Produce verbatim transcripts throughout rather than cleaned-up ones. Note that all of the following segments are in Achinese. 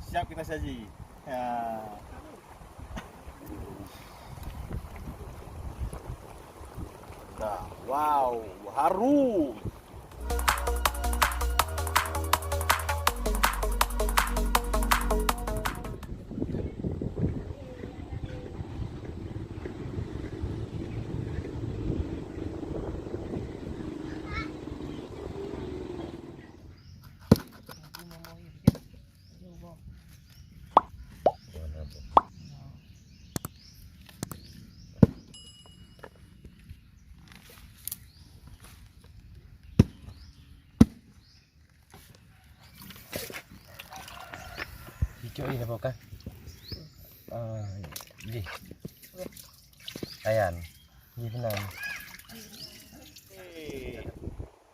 Siap kita saji. Ya. Dah. Wow, harum. Icok ni apa kan? Ah, ni. Ayan. Ni tenang.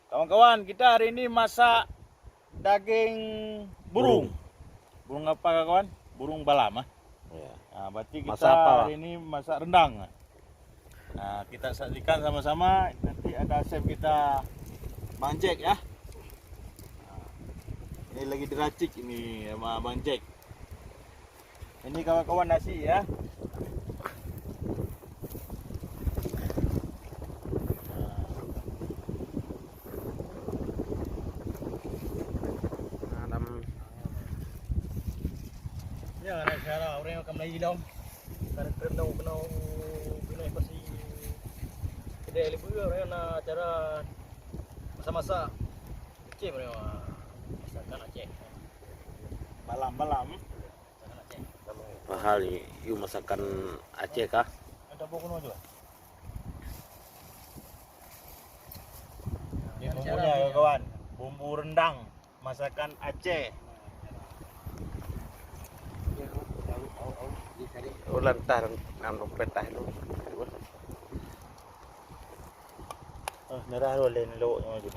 Kawan-kawan, kita hari ini masak daging burung. Burung apa, kawan? Burung balam, ah. Ya. Ah, berarti kita hari ini masak rendang. Ah, kita saksikan sama-sama. Nanti ada chef kita, Bang Jack, ya. Ah, ini lagi diracik ini sama Bang Jack. Ini kawan-kawan nasi ya. Nah, lam. Ya, ada cara orang yang akan Melayu lom. Karena kena kena kena pasti. Kedai lebu orang na cara masak-masak. Aceh mana? Masakan Aceh. Balam-balam. Padahal yue masakan Aceh kah? Ini bumbunya ya kawan, bumbu rendang masakan Aceh. Oh, lantah nam dompet tah tu. Oh, nerah tu lain lok nyoe je.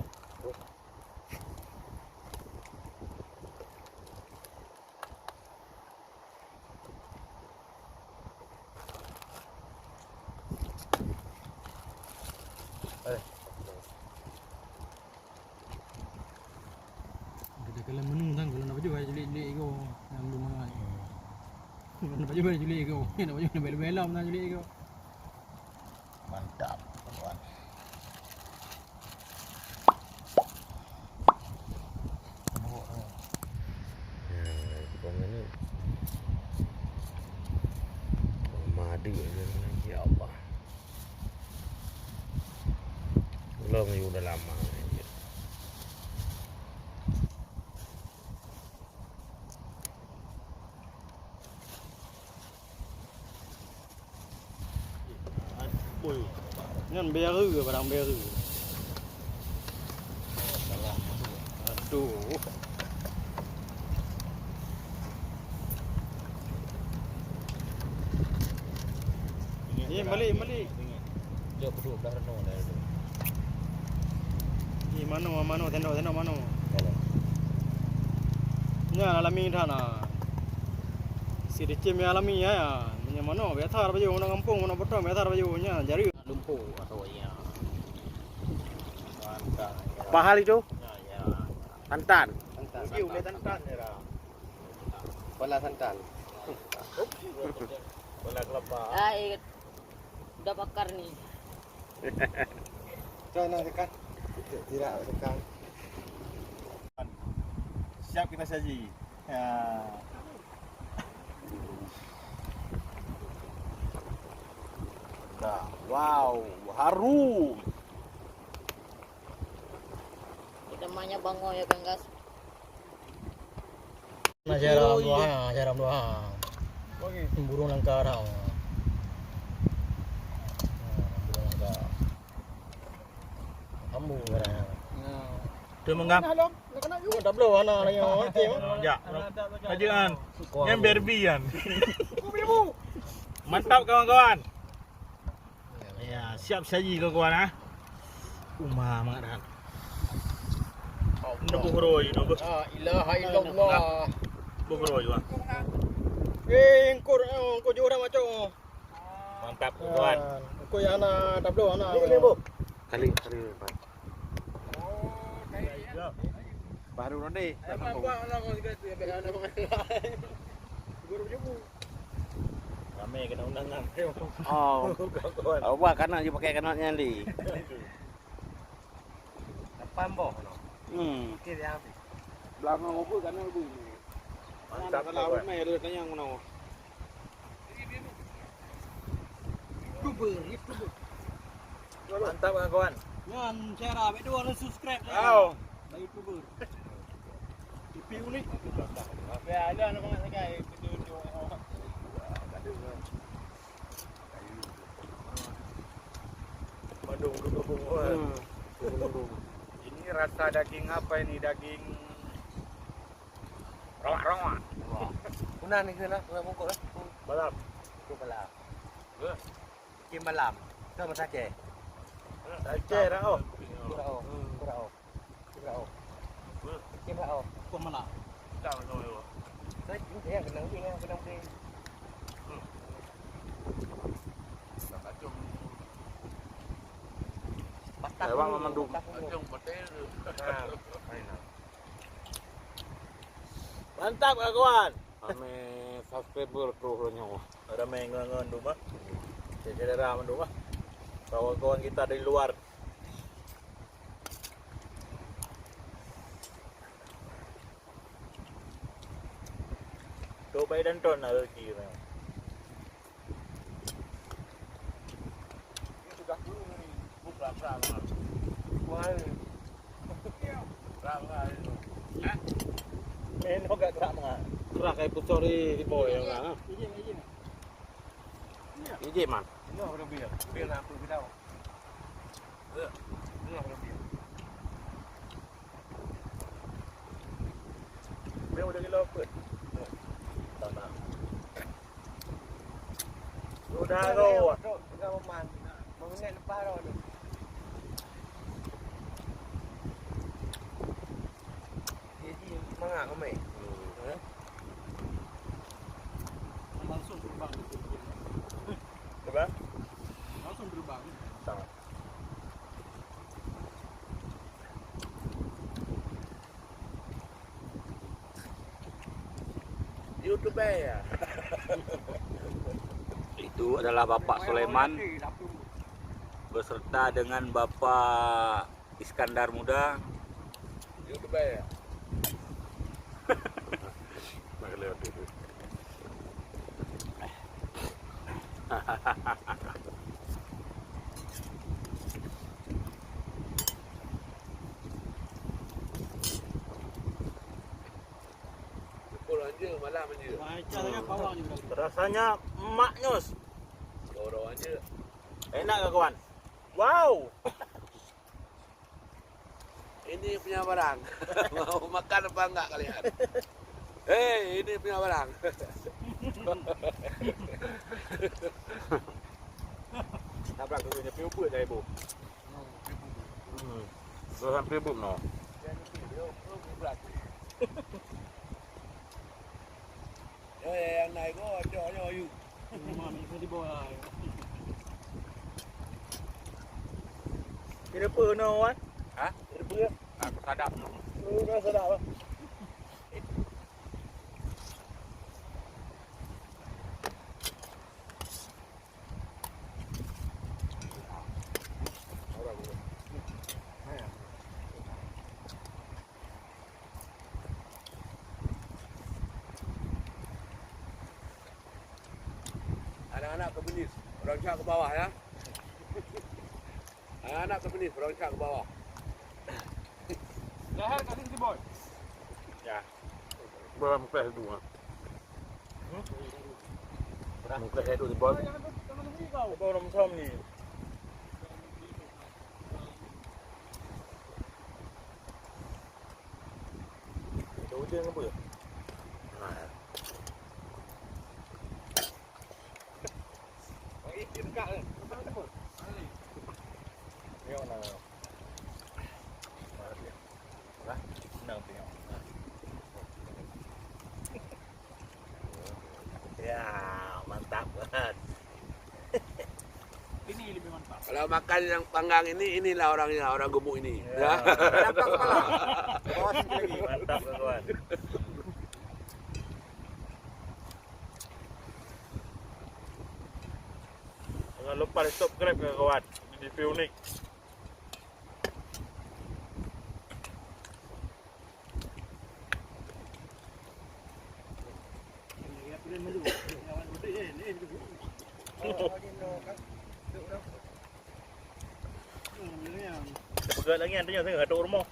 Kita kalau menu kan kalau nak baju julik-julik ego, yang belum mahal. Nak baju julik ego, nak baju nak bela-bela nak julik ego. Mantap, kawan. Ya, kawan ni. Madu, ya Allah. Belum, ya, udah lama. Ui, nyan beru ke, barang beru. Aduh. Ni balik, balik. Jok peuduek blah runoe dah tu. Ih, mano, mano, tendok, tendok mano. Kalau. Nyan alami dah na. Si decem alami ya, ya. Nyan mano, biasa baju, mano gampông, mano potong, biasa baju nya, jari. Lumpo atau iya. Mantap. Pahal itu? Ya, ya. Santan. Santan. Uji, santan. Uji santan, ya. Kuala santan. Kuala kelapa. Ah, eh, udah bakar nih. Coba nak tekan. Tidak tekan. Siap kita saji. Ya. Dah. Wow, harum. Kita namanya bango ya, Bang Gas. Nah, jaram dua, ha, jaram dua, ha. Burung langka dah. Ha, burung langka. Ambu dah. Ya. Tu menggam. Nah, lom. Nak kena juga. Tablo anak lagi. Okey. Ya. Ajian. Yang Barbie kan. Mantap kawan-kawan. Ya, siap saji kawan-kawan, ah. Uma mangat dah. Nunggu beroi, nunggu. La ilaha illallah. Nunggu beroi, Bang. Eh, engkur, eh, engkur jauh dah macam. Mantap, kawan. Engkur yang anak tablo, anak. Ini, ini, Bu. Kali, kali, Pak. Baru ronde. Apa, apa, orang kau juga tu, yang anak. Oh. Awak kana je pakai kana nyan li. Lapan boh noh. Hmm. Okey, dah habis. Belakang apa kana bunyi. Mantap, kawan. Ramai ada tanya mana. YouTuber, YouTuber. Mantap, kawan. Nyan cara, bak dua subscribe. Ayo. Bak YouTuber. T V unik. Oke, ada anak bangat sagai. Bandung ke Bandung. Hmm. Ini rasa daging apa ini? Daging rawak-rawak. Kuna ni kena, kuna bungkuk lah. Balam. Bungkuk balam. Bikin balam. Kita masak Aceh. Aceh dah, oh. Kurang, oh. Kurang, oh. Kira oh. Kira oh. Kok mana? Tak tahu ya. Saya juga ya kenal dia, kenal dia. Patah. Lewat dulu, memang dulu. Patah dulu. Kacang petir. Ha, main lah. Mantap, kawan. Ramai subscriber tu orang nyawa. Ramai ngon-ngon tu mah. Saudara mandum mah. Kawan-kawan kita dari luar. Coba dan ton lah rezeki. Sudah turun ni. Bukan perang. Wah. Perang lah itu. Hah? Main orang gak gerak mengah. Gerak kayak pusori di bawah ya orang. Ijin, ijin. Ijin, man. Ini apa dia? Dia nak apa kita? Dia udah gila apa? Udah roh. Mengenai lepas roh tu. Jadi, mangat kami. Hmm. Eh? Langsung terbang. Apa? Langsung terbang. Sama. YouTube ya. Itu adalah Bapak Sulaiman beserta dengan Bapak Iskandar Muda. YouTube ya. Pukul anjing, malam anjing. Macam mana bawang ni berarti? Rasanya emak nyos. Dorong anjing. Enak ke, kawan? Wow. Ini punya barang. Mau makan apa enggak kalian? Hei, ini punya barang. Nabrak tu punya piup dari bu. Hmm. Dua sampai bu no. Yo, ya, yang naik go, cok nyo yu. Memang bisa dibawa. Kira apa no, Wan? Ha? Kira apa? Aku sadap no. Oh, kau sadap, Wan. Anak-anak ke Bugis, orang cak ke bawah ya. Anak-anak ke Bugis, orang cak ke bawah. Leher kat sini, Boy. Ya. Boy, mukah dulu, ha. Hmm? Mukah dulu, Boy. Boy, orang Muslim ni. Ada udang apa? Ha. Tengok lah. Lah, senang tengok. Ya, mantap kan. Ini lebih mantap. Kalau makan yang panggang ini, inilah orangnya, orang gemuk ini. Ya. Ya. Nampak kepala. Bos lagi. Mantap, kawan. Jangan lupa di subscribe ya kawan. Ini video unik. Peugah lagi nanti nyoe tengah tok rumoh.